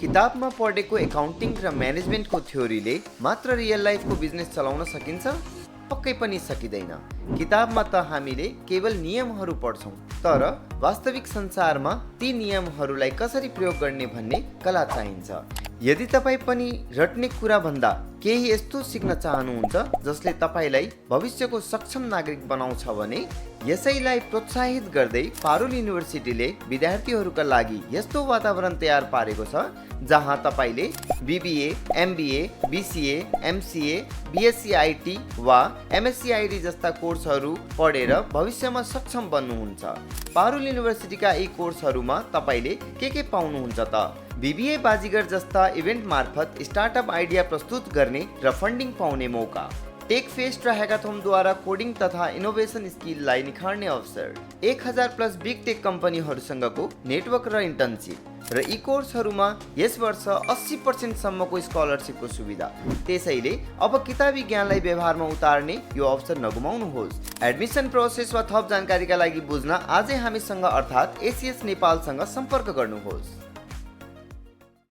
किताबमा पढेको एकाउन्टिङ र म्यानेजमेन्टको थ्योरीले मात्र रियल लाइफको बिजनेस चलाउन सकिन्छ? पक्कै पनि सकिँदैन। किताबमा त हामीले केवल नियमहरू पढ्छौँ, तर वास्तविक संसारमा ती नियमहरूलाई कसरी प्रयोग गर्ने भन्ने कला चाहिन्छ। यदि तपाईँ पनि रट्ने कुरा भन्दा केही यस्तो सिक्न चाहनुहुन्छ जसले तपाईँलाई भविष्यको सक्षम नागरिक बनाउँछ भने यसैलाई प्रोत्साहित गर्दै पारुल युनिभर्सिटीले विद्यार्थीहरूका लागि यस्तो वातावरण तयार पारेको छ जहाँ तपाईँले BBA, MBA, BCA, MCA, BSc IT वा एमएससी आईटी जस्ता कोर्सहरू पढेर भविष्यमा सक्षम बन्नुहुन्छ। पारुल युनिभर्सिटीका यी कोर्सहरूमा तपाईँले के पाउनुहुन्छ त? बीबीए बाजीगर जस्ता इभेन्ट मार्फत स्टार्टअप आइडिया प्रस्तुत गर्ने र फन्डिङ पाउने मौका, टेक फेस्ट र ह्याकाथोनद्वारा कोडिङ तथा इनोभेसन स्किललाई निखार्ने अवसर, 1000+ बिग टेक कम्पनीहरूसँगको नेटवर्क र इन्टर्नसिप र यी कोर्सहरूमा यस वर्ष 80% सम्मको स्कलरसिपको सुविधा। त्यसैले अब किताबी ज्ञानलाई व्यवहारमा उतार्ने यो अवसर नगुमाउनुहोस्। एडमिसन प्रोसेस वा थप जानकारीका लागि बुझ्न आजै हामीसँग अर्थात् एसीएस नेपालसँग सम्पर्क गर्नुहोस्।